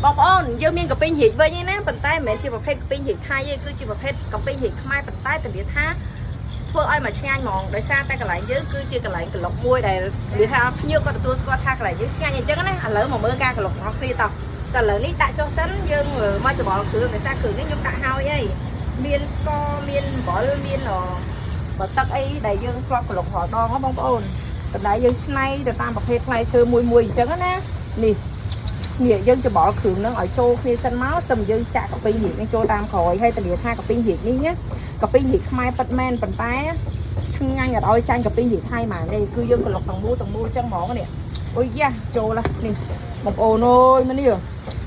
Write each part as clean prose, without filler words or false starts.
បងប្អូនយើងមានកាពីងរាជវិញឯណាប៉ុន្តែមិនមែនជាប្រភេទកាពីងរាជថៃទេគឺជាប្រភេទកាពីងរាជខ្មែរប៉ុន្តែធានាថាធ្វើឲ្យមកឆ្ងាញ់ហ្មងដោយសារតែកន្លែងយើងគឺជាកន្លែងក្លុកមួយដែលនិយាយថាភ្ញៀវក៏ទទួលស្គាល់ថាកន្លែងយើងឆ្ងាញ់អញ្ចឹងណាឥឡូវមកមើលការក្លុករបស់គ្នាតោះតែឥឡូវនេះដាក់ចុះសិនយើងមកច្បល់គ្រឿងដោយសារគ្រឿងនេះខ្ញុំដាក់ហើយហីមានស្ករមានអំបិលមានបទឹកអីដែលយើងធ្លាប់ក្លុករាល់ដងហ៎បងប្អូនប៉ុន្តែយើងឆ្នៃទៅតាមប្រភេទផ្លែឈើមួយមួយអញ្ចឹងណានេះ នេះយើងច្បល់គ្រឿងហ្នឹងឲ្យចូលគ្នាសិនមកសិមយើងចាក់កាពីរាជនេះចូលតាមក្រោយហើយធានាថាកាពីរាជនេះណាកាពីរាជខ្មែរពិតមែនប៉ុន្តែឆ្ងាញ់អត់ឲ្យចាញ់កាពីរាជថៃហ្មងនេះគឺយើងក្លុកទាំងមូលទាំងមូលចឹងហ្មងនេះអូយយ៉ាចូលនេះបងប្អូនអើយមកនេះ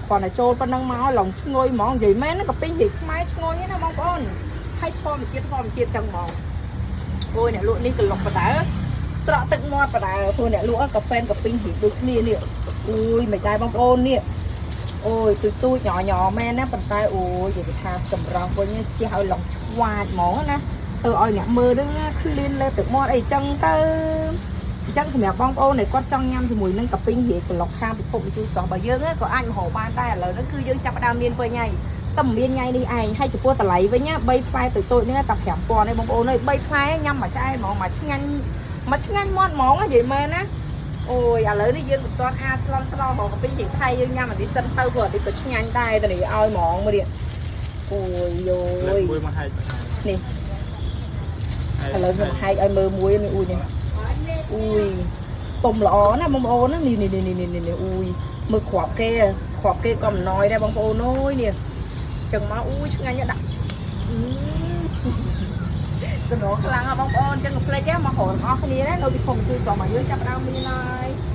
គាត់តែចូលប៉ុណ្ណឹងមកឡងឈ្ងុយហ្មងនិយាយមែនកាពីរាជខ្មែរឈ្ងុយណាបងប្អូនហើយធម្មជាតិធម្មជាតិចឹងហ្មងអូយអ្នកលក់នេះក្លុកបដើស្រក់ទឹកមាត់បដើព្រោះអ្នកលក់កាហ្វេនកាពីរាជដូចគ្នានេះ អូយមិនដែរបងប្អូននេះអូយទូចទូចញ៉ញមែនណាប៉ុន្តែអូយនិយាយថាសម្រស់វិញជះឲ្យឡងឆ្វាចហ្មងណាធ្វើឲ្យអ្នកមើលហ្នឹងឃ្លានលេបទឹកមាត់អីចឹងទៅអញ្ចឹងសម្រាប់បងប្អូនដែលគាត់ចង់ញ៉ាំជាមួយនឹងកាពីងរាយក្លុកខាងពិភពម្ជូរស្រស់របស់យើងក៏អាចមករកបានដែរឥឡូវហ្នឹងគឺយើងចាប់ផ្ដើមមានវិញហើយតែមានថ្ងៃនេះឯងហើយចំពោះតម្លៃវិញណា3ផ្លែតូចតូចនេះតែ5000ទេបងប្អូនអើយ3ផ្លែញ៉ាំមួយឆ្អែតហ្មងមួយឆ្ងាញ់មួយឆ្ងាញ់មាត់ហ្មងនិយាយមែនណា អូយឥឡូវនេះយើងមិនទាន់អាចស្លន់ស្លោហ្មងកាពីជាថៃយើងញ៉ាំអានេះសិនទៅព្រោះអានេះក៏ឆ្ងាញ់ដែរតែនេះឲ្យហ្មងមើលនេះអូយយោយ មួយមកហែក នេះឥឡូវខ្ញុំហែកឲ្យមើលមួយនេះអ៊ូយនេះអ៊ូយទុំល្អណាស់បងប្អូនណានេះនេះនេះនេះនេះអ៊ូយមើលគ្រាប់គេគ្រាប់គេក៏មិនណយដែរបងប្អូនអើយនេះចឹងមកអ៊ូយឆ្ងាញ់ណាស់ដាក់សំណងខ្លាំងហ៎បងប្អូនចឹងកុំភ្លេចមករកទាំងអស់គ្នាណានៅពិភពជួយស្រុកមកយើងចាប់ដើមមានហើយ។